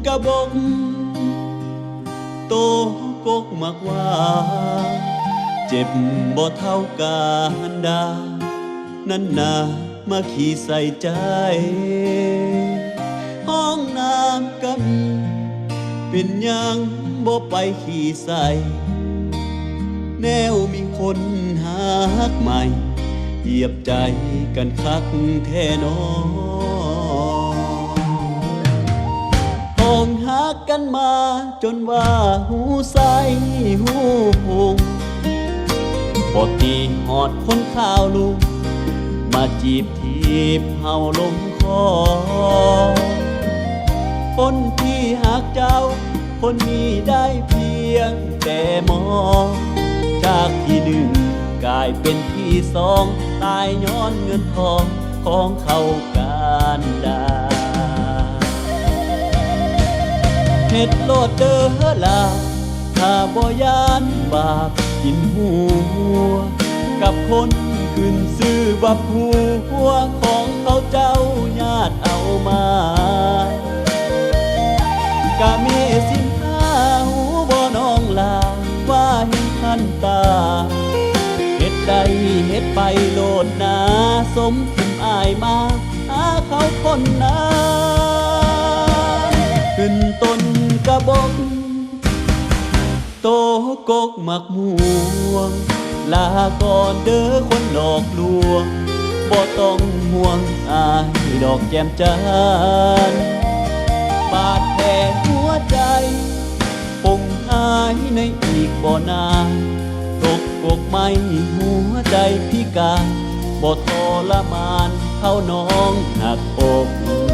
ກະບົກ ໂຕກົກໝາກຫວ້າ ເຈັບບໍ່ເທົ່າການດາ ນັ້ນນາ ມາຂີ້ໃສ່ໃຈ ຫ້ອງນ້ຳກະມີ ເປັນຫຍັງບໍ່ໄປຂີ້ໃສ່ ແນວມີຄົນຮັກໃໝ່ ຢຽບໃຈກັນຄັກແທ້ໜໍ. ຫ້ອງຮັກກັນມາຈົນວ່າຮູ້ໄສ້ຮູ້ພຸງ ບໍ່ຕິຮອດຄົນຂາວລຸງ ມາຈີບຖີບເຮົາລົງຄໍ. ຄົນທີ່ຮັກເຈົ້າ ຄົນນີ້ໄດ້ພຽງແຕ່ມອງ ຈາກທີໜຶ່ງກາຍເປັນທີສອງ ຕາຍຍ້ອນເງິນທອງຂອງເຂົາການດາ. ເຮັດໂລດເດີຫຼ້າ ຖ້າບໍ່ຢ້ານບາບກິນຫົວ ກັບຄົນຂຶ້ນຊື່ວ່າຜົວ ຂອງເຂົາເຈົ້າຍາດເອົາມາ. ກະເມສິນຫາ ຮູ້ບໍ່ນ້ອງຫຼ້າ ວ່າເຫັນທັນຕາ ເຮັດໄດ້ເຮັດໄປໂລດນາ ສົມຖິ້ມອ້າຍມາ ຫາເຂົາຄົນນາ ຂຶ້ນຕົ້ນກະບົກ ໂຕກົກໝາກມ່ວງ ລາກ່ອນເດີຄົນຫຼອກລວງ ບໍ່ຕ້ອງຫ່ວງອ້າຍດອກແກ້ມຈັນ ບາດແຜຫົວໃຈ ປົງຫາຍໃນອີກບໍ່ນານ ຕົກກົກໄມ້ຫົວໃຈພິການ ບໍ່ທໍລະມານເທົ່ານ້ອງຫັກອົກ.